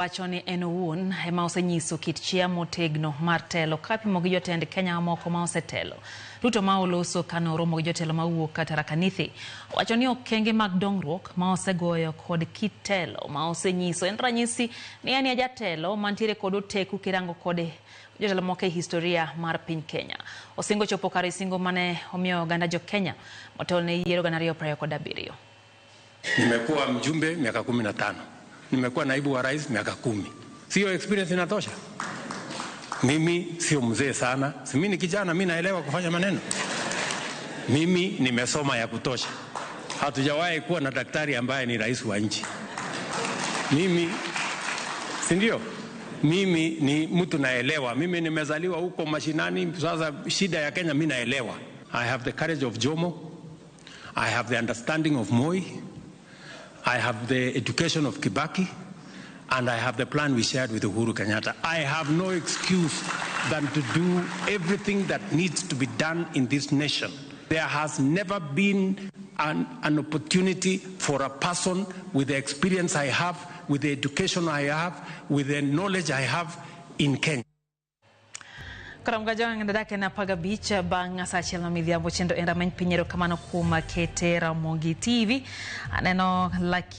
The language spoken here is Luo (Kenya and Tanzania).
Wacho ni en owuon ema osenyiso kit chia motegno mar telo kapimo gi jotend Kenya mamoko ma osetelo. Ruto ma oloso kane oromo gi jotelo mawuok Tharaka Nithi owacho ni okenge mag dongruok ma osegoyo kod kit telo ma osenyiso en ranyisi ni en e jatelo mantiere kod oteku kirango kod jotelo moko e historia mar piny Kenya. Osingo chopo kare singo mane omiyo oganda jo Kenya motelo ne yiero 2027. Nimekuwa mjumbe miaka 15. Nimekuwa naibu wa rais miaka 10. Sio experience inatosha? Mimi sio mzee sana, si mimi ni kijana, mimi naelewa kufanya maneno. Mimi nimesoma ya kutosha. Hatujawahi kuwa na daktari ambaye ni rais wa nchi. Mimi, si ndio? Mimi ni mtu naelewa. Mimi nimezaliwa huko mashinani. Sasa shida ya Kenya mimi naelewa. I have the courage of Jomo. I have the understanding of Moi. I have the education of Kibaki, and I have the plan we shared with Uhuru Kenyatta. I have no excuse than to do everything that needs to be done in this nation. There has never been an opportunity for a person with the experience I have, with the education I have, with the knowledge I have in Kenya. Koro mgajong dadak en 15 bang' sa achiel ma midhiambo chenro en rameny piny. Erokamano kuom kete Ramogi TV. Aneno Lucky.